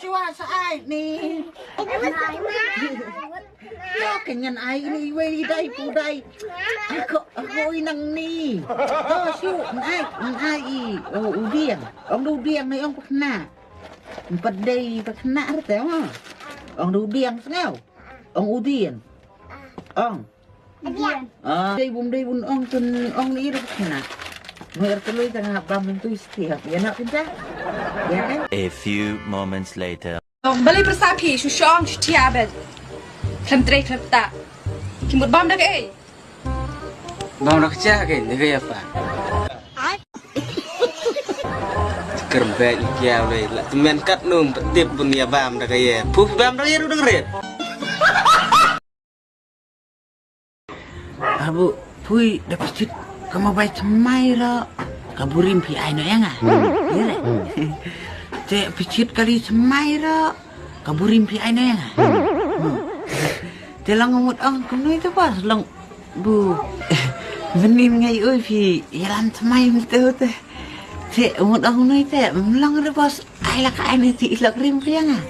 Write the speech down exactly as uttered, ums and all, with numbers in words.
Chwa sa ai ni. Ito ka ngan ai ni wei dai pu dai. Ako ako inang ni. To shu ngai ngai i. Oh udiang. Ong udiang ni ong pakna. Empat dei pakna rete ma. Ong udiang sngau. Ong udiang. Ong. Ah, dei bun dei bun ong tun ong ni ira pakna. Mer kelui tang bam tu istiak. Ya nak pinta. Ya kan? A few moments later. Balei pyrsa phi shu shong shu thia ben. Khlem trei khlem ta. Ki mut bam da kaei? Bam da ka cha kaei da kaei apa? Kyrem bek ni kia ulei la temen kat num petip bun ya bam da kaei. Phu bam da kaei ru dang ret. Abu pui da pechit ka ma bai chemai ro ka burim phi ai no yang ah. Te pechit kali chemai ro ka burim phi ai no yang ah. Te long mut ong kumno ito pas long bu. Benim ngai oi phi yalam chemai mito te. Te mut ong no ite mlong re bos ai la ka ai ni ti ilok rim phi yang ah.